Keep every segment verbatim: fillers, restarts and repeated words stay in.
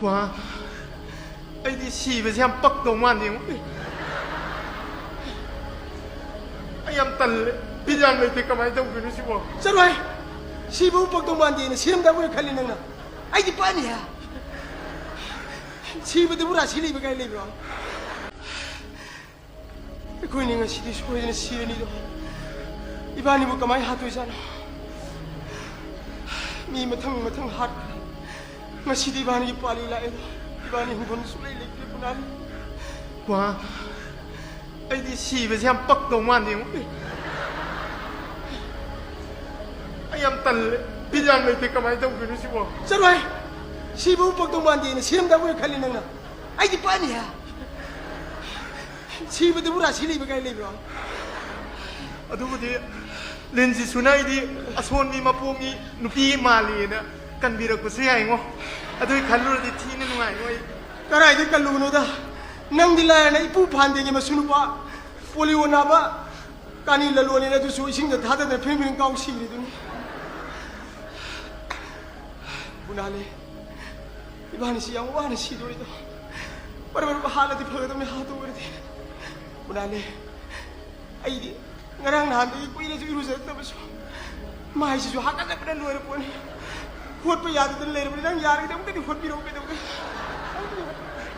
ꯋꯥ, ꯑꯩꯗꯤ ꯁꯤꯕꯁꯦ ꯌꯥꯝ ꯄꯛꯇꯧ ꯃꯥꯟꯗꯦꯉꯣ꯫ ꯑꯩ ꯌꯥꯝ ꯇꯜꯂꯦ, ꯕꯤꯠ ꯌꯥꯝ ꯂꯩꯇꯦ꯫ ꯀꯃꯥꯏꯅ ꯇꯧꯗꯣꯏꯅꯣ ꯁꯤꯕꯣ? ꯆꯠꯂꯣꯍꯦ! ꯁꯤꯕꯕꯨ ꯄꯛꯇꯧ ꯃꯥꯟꯗꯦꯅ ꯁꯤꯔꯝꯗꯕ ꯑꯣꯏꯅ ꯈꯜꯂꯤ ꯅꯪꯅ꯫ ꯑꯩꯗꯤ ꯄꯛꯅꯤꯍꯦ꯫ ꯁꯤꯕꯗꯕꯨ ꯔꯥꯁꯤ ꯂꯩꯕ ꯀꯥꯏ ꯂꯩꯕ꯭ꯔꯣ? ꯑꯩꯈꯣꯏꯅꯤ ꯉꯁꯤꯗꯤ ꯁꯣꯏꯗꯅ ꯁꯤꯔꯅꯤꯗꯣ꯫ ꯏꯕꯥꯅꯤꯕꯨ ꯀꯃꯥꯏꯅ ꯍꯥꯠꯇꯣꯏꯖꯥꯠꯅꯣ? ꯃꯤ ꯃꯊꯪ ꯃꯊꯪ ꯍꯥꯠꯈ꯭ꯔꯦ꯫ ꯉꯁꯤꯗꯤ ꯏꯕꯥꯅꯤꯒꯤ ꯄꯥꯂꯤ ꯂꯥꯛꯑꯦꯗꯣ꯫ ꯏꯕꯥꯅꯤ ꯍꯤꯡꯐꯝ ꯁꯨꯡꯂꯩ ꯂꯩꯇ꯭ꯔꯦ, ꯀꯨꯅꯥꯂꯤ꯫ ꯋꯥ, ꯑꯩꯗꯤ ꯁꯤꯕꯁꯦ ꯌꯥꯝ ꯄꯛꯇꯧ ꯃꯥꯟꯗꯦꯉꯣ꯫ ꯑꯩ ꯌꯥꯝ ꯇꯜꯂꯦ, ꯕꯤꯠ ꯌꯥꯝ ꯂꯩꯇꯦ꯫ ꯀꯃꯥꯏꯅ ꯇꯧꯗꯣꯏꯅꯣ ꯁꯤꯕꯣ? ꯆꯠꯂꯣꯍꯦ! ꯁꯤꯕꯕꯨ ꯄꯛꯇꯧ ꯃꯥꯟꯗꯦꯅ ꯁꯤꯔꯝꯗꯕ ꯑꯣꯏꯅ ꯈꯜꯂꯤ ꯅꯪꯅ꯫ ꯑꯩꯗꯤ ꯄꯛꯅꯤꯍꯦ꯫ ꯁꯤꯕꯗꯕꯨ ꯔꯥꯁꯤ ꯂꯩꯕ ꯀꯥꯏ ꯂꯩꯕ꯭ꯔꯣ? ꯑꯗꯨꯕꯨꯗꯤ ꯂꯤꯟ ꯖꯤꯁꯨꯅ ꯑꯩꯗꯤ ꯑꯁꯣꯟꯕꯤ ꯃꯄꯣꯛꯅꯤ, ꯅꯨꯄꯤ ꯃꯥꯜꯂꯤꯅ ꯀꯟꯕꯤꯔꯛꯄꯁꯨ ꯌꯥꯏꯉꯣ꯫ ꯑꯗꯨꯒꯤ ꯈꯜꯂꯨꯔꯗꯤ ꯊꯤꯅ ꯅꯨꯡꯉꯥꯏꯉꯣ ꯑꯩ꯫ ꯀꯗꯥꯏꯗ ꯀꯜꯂꯨꯕꯅꯣꯗ? ꯅꯪꯗꯤ ꯂꯥꯏꯔꯅ ꯏꯄꯨ ꯐꯥꯟꯗꯦꯒꯤ ꯃꯁꯨ ꯅꯨꯄꯥ ꯄꯣꯂꯤꯑꯣ ꯅꯥꯕ ꯀꯥꯅꯤ ꯂꯂꯣꯟꯅꯤꯅ ꯑꯗꯨꯁꯨ ꯏꯁꯤꯡꯗ ꯊꯥꯗꯗꯅ ꯐꯤꯔꯤꯡ ꯐꯤꯔꯤꯡ ꯀꯥꯎ ꯁꯤꯈ꯭ꯔꯤꯗꯨꯅꯤ꯫ ꯀꯨꯅꯥꯂꯤ, ꯏꯕꯥꯅꯤꯁꯤ ꯌꯥꯝ ꯋꯥꯅ ꯁꯤꯗꯣꯔꯤꯗꯣ꯫ ꯃꯔꯛ ꯃꯔꯛ ꯍꯥꯠꯂꯗꯤ ꯐꯒꯗꯕꯅꯤ, ꯍꯥꯠꯇꯣꯛꯎꯔꯗꯤ꯫ ꯀꯨꯅꯥꯂꯤ, ꯑꯩꯗꯤ ꯉꯔꯥꯡ ꯅꯍꯥꯟꯗꯒꯤ ꯀꯨꯏꯔꯁꯨ ꯏꯔꯨꯖꯔꯛꯇꯕꯁꯨ ꯃꯥꯏꯁꯤꯁꯨ ꯍꯥꯀꯠꯆꯕꯅ ꯂꯣꯏꯔ ꯄꯣꯠꯅꯤ꯫ ꯍꯣꯠꯄ ꯌꯥꯗꯗꯅ ꯂꯩꯔꯕꯅꯤ꯫ ꯅꯪ ꯌꯥꯔꯒꯗꯤ ꯑꯃꯨꯛꯇꯗꯤ ꯍꯣꯠꯄꯤꯔꯛꯎ ꯀꯩꯗꯧꯒꯦ?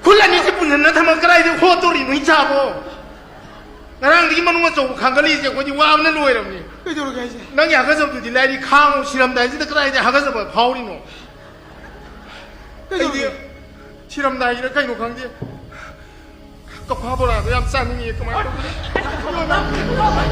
ꯈꯨꯠ ꯑꯅꯤꯁꯤ ꯄꯨꯟꯁꯤꯟꯅ ꯊꯝꯃ ꯀꯗꯥꯏꯗ ꯍꯣꯠꯇꯣꯔꯤꯅꯣ ꯏꯆꯥꯕꯣ? ꯉꯔꯥꯡꯗꯒꯤ ꯃꯅꯨꯡ ꯑꯆꯧꯕ ꯈꯥꯡꯒꯠꯂꯛꯏꯁꯦ ꯑꯩꯈꯣꯏꯗꯤ ꯋꯥꯕꯅ ꯂꯣꯏꯔꯕꯅꯤ꯫ ꯀꯩꯗꯧꯔꯒꯦ ꯍꯥꯏꯁꯦ? ꯅꯪꯒꯤ ꯍꯥꯀꯠꯆꯕꯗꯨꯗꯤ ꯂꯥꯏꯔꯤ, ꯈꯥꯡꯉꯨ꯫ ꯁꯤꯔꯝꯗꯥꯏꯁꯤꯗ ꯀꯗꯥꯏꯗ ꯍꯥꯀꯠꯆꯕ ꯐꯥꯎꯔꯤꯅꯣ? ꯑꯩꯗꯤ ꯀꯩꯗꯧꯔꯒꯦ? ꯁꯤꯔꯝꯗꯥꯏꯒꯤꯔ ꯀꯩꯅꯣ ꯈꯪꯗꯦ, ꯀꯐꯥ ꯕꯣꯔꯥꯗꯣ ꯌꯥꯝ ꯆꯥꯅꯤꯡꯉꯤ꯫ ꯀꯃꯥꯏꯅ ꯇꯧꯗꯣꯏꯅꯣ?